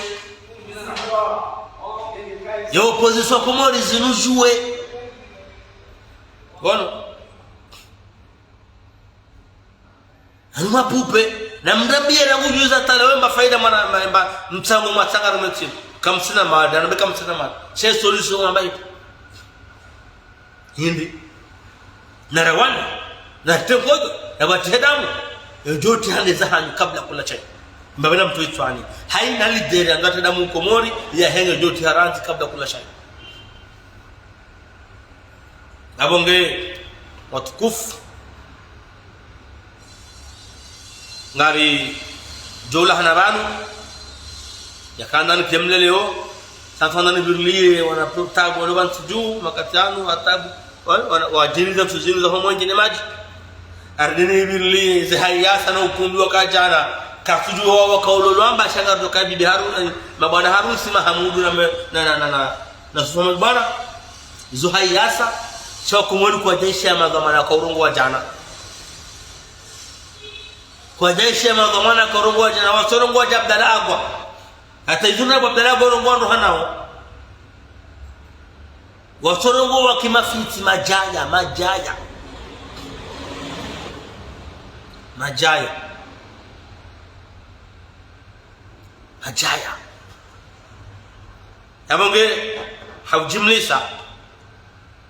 Ye opposition ya Komori, zinu djuwe. Wono. Hanu mapupe, na mrambie na kujuza tala wemba faida mwana, mba mtsango mwatsanga rumetsini. Kamtsina mada, na be kamtsina mada. She solution wamba ipi. Hindri. Na rawana, na tengodo, na watihe damu. Yodjo tiha nde zahanyu kabla kula chai. Mba bena mtru itswani. Haina leader yanga tiha damu Komori, ya henge yodjo tiha rantsi kabla kula chai. Apvo nge watukufu. Ngaridjo ulahana pvanu. Yakana ni kemleleo. Sasa nani virliye, wana pro-, tabu, wale wantru dju, makati yanu, wa tabu. Wa, wana, wadjiriza ntsu zinu za homo nje ne madji. Ardini virliye, ze hayasa na ukumbi wa kadjana. Katsudjuwa wakaulolo amba sha ngaridjo ka bibi haru-, eh, mabwana harusi Mahamudu na me-, na, na, na, na, na Sufa Mabwana. Izo hayasa, sha Komori kwadjaishiya madhwamana kwa urongowa djana. Kwadjaishiya madhwamana kwa urongowa djana, watsorongowa dja Abdala Agwa. Hata izo na Abdala Agwa urongowa ndo hanao. Watsorongowa kimafitsi, madjaya, madjaya. Madjaya. Madjaya. Yapvo nge, haujimlisa.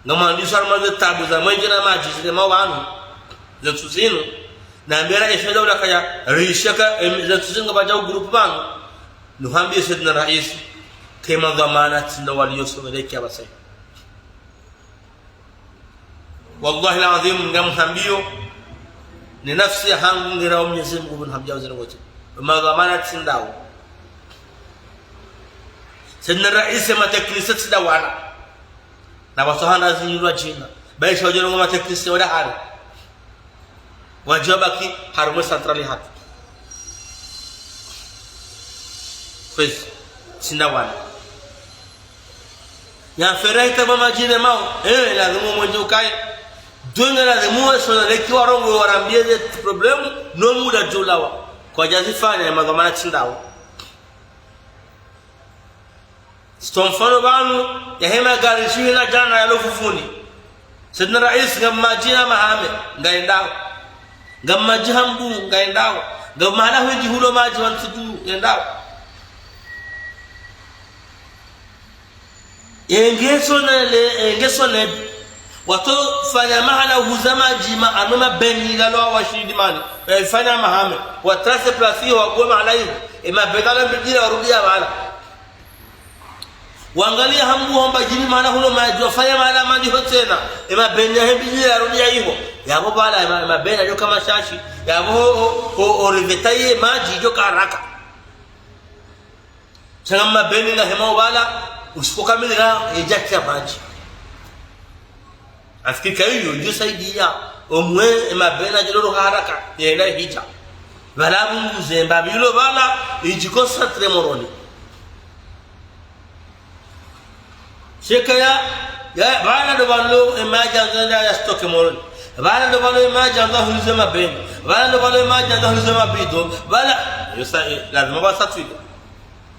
Ngamwandiso harumwa ze tabu za mwenje na madji zile mawanu. Ze ntsu zinu. Na mbera efedha ulakaya, rishaka, em, ze ntsu zinu ngapvadja u groupe pvanu. Nuhambie Sayyidina Raisi, kema dhwamana tsi ndo waliyo someleki apvasa. Wallahi al-azim, ngamhambiyo, ne nafsi yahangu ngera wa Mwenyezi Mungu, ngamhambiyo zinu wote. Madhwamana tsi ndawo. Sayyidina Raisi, ma techniciens tsi ndawo wala. Na wasohana zinyulwa djina. Baisha wadjo ngo ma techniciens wada hari. Wadjo baki harumwa centrale hatru. Kwezi, tsi ndawo wala. Ya fera hita mama djine mao. Eh, lazimu mwenje ukaye. Dunga lazimu we sona leki warongowe warambie ze problème, no muda djulawa. Kwadjazifanya ya madhwamana tsi ndawo. Sito mfano pvanu, ya hema gari shihina djana yalo fufuni. Sayyidina Raisi, ngam madji na Mahame, ngayendawo. Ngam madji Hambu, ngayendawo. Ngam mahala hwendji hulo madji wa Ntsudu, ngayendawo. Enge sonele, enge sonele. Watsofanya mahala huza madji ma, ano mabeni lalo wa shidi mani. Wayifanya Mahame. Watrase plasi wa kuwe mahala hiyo. E mabeni ala mbidjira warudi ya pvala. Wangaliya Hambu homba djini mahala hulo madji, wafanya mahala madji ho tsena. E mabeni ya hembidjira yarudi ya iho. Yapvo pvala, e ma-, e mabeni yadjoka mashashi. Yapvo ho, ho, ho, ho reveta ye madji yadjoka haraka. Sha nga mabeni ngahemao pvala, usipokamilika, yedjatia madji. Afikiri ka iyo, ndjo saidiya, omwe, e mabeni yadjololo haraka, yenda hidja. Pvala pvunguze, mbapvi ilo pvala, idji concentré Moroni. Sheka ya, ya, pvala ndo pvalo e madji yandzo ya stoke Moroni. Pvala ndo pvalo e madji yandzo ahuluze mabeni. Pvala ndo pvalo e madji yandzo ahuluze mabido. Pvala, yo sa, eh, lazima wasatwile.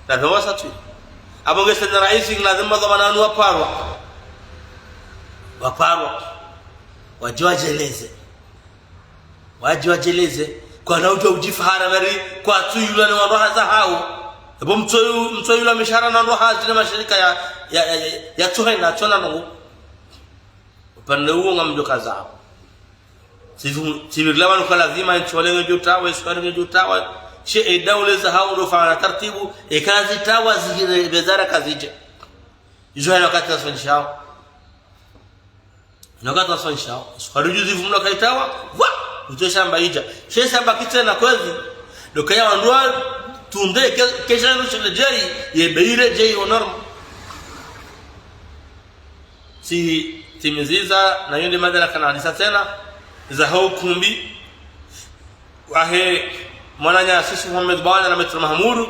Lazima wasatwile. Apvo nge Sayyidina Raisi, lazima madhwamana wanu waparwa. Waparwa. Wadje wadjeleze. Wadje wadjeleze, kwana udjo udjifahara bari kwatsuyulwa ne wandru haza hawo. Epvo mtsoyu, mtsoyu la mishahara na ndo hazi na mashirika ya, ya, ya, ya, ya tsohena, tsona ndrongo. Upande uwo ngamdjo kaza. Tsivu-, tsivirila pvanu ka lazima, ntsi wale ngedjo tawa, esukari ngedjo tawa. She edaula za hao ndo fanya taratibu, eka zitawa zigire bezara kazidje. Izo hayina wakati nasonishao. Hayina wakati nasonishao. Esukari djuzi vumla kayitawa, wa! Utso shamba idja. She shamba kitsena kwezi. Ndo kaya wandru wa tunde ke-, kesha no shele djeri, ye beire djeri onormo. Tsi, tsimiziza, na yonde madala kana hadisa tsena, za hau kumbi, wahe mwananya Sisi Mohamed Bwana na Maître Mahamudu,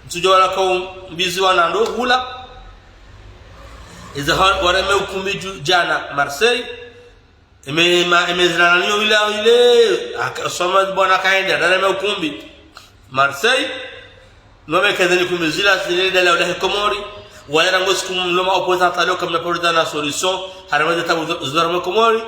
mtsudjo wala kau mbizi wana ndo hula. Eza ha-, wareme ukumbi dju-, djana Marseille. Eme, ma, eme zina naniyo ile, ile, aka-, soma bwana kaenda, wareme ukumbi Marseille. Nome kezeni kumbi zila, zile dala ulahe Komori. Wala rangu siku mloma opposant alio kamna pori na solution. Harema zeta uzo-, uzo harema Komori.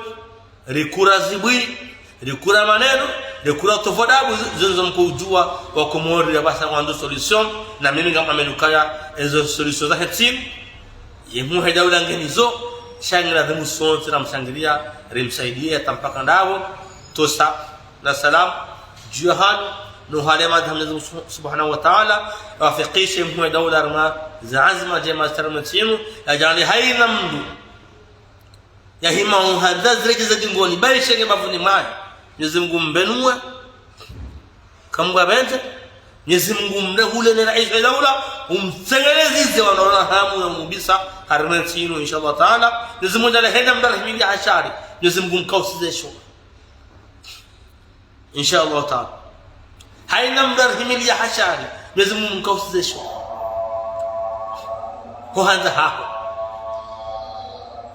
Rikura zibwi, rikura maneno, rikura tovodabu, zi-, zinzo mkujua wa Komori ya basa wandzo solution, na mimi ngam amenu kaya ezo solution za hetini, ye muhe daula ngenizo, shangira zimu sontsi na mshangiria, rimsaidie, hata mpaka ndapvo, tosa, na salam, dju yahanyu, no hale madha Mwenyezi Mungu Subhanahu wa Ta'ala, yawafikishe muhe daula rima, za azma djema za tarama tsinu, ya djali hayina mndru, ya hima uhadza zireke za dingoni, baishe nge bavuni mwaye. Mwenyezi Mungu mbenuwe. Kamgwa bente. Mwenyezi Mungu mrehule ne raisi wa daula, umtsengelezeze wanaona hamu ya mubisa, harumwa ntsi inu, inshallah Ta'ala. Mwenyezi Mungu ndale hena mdala himili ya hashari. Mwenyezi Mungu mkausize sho. Inshallah Ta'ala. Hayina mdru arihimiliya hashari, Mwenyezi Mungu mkausize sho. Ho handza haho.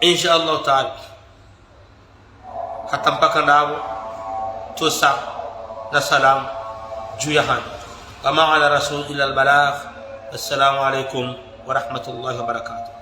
Inshallah Ta'ala. Hata mpaka ndapvo. Tosa. Na salam. Dju yahanyu. Wa ma ala rasul illa al-balagh. Assalamu alaikum wa rahmatullahi wa barakatuh.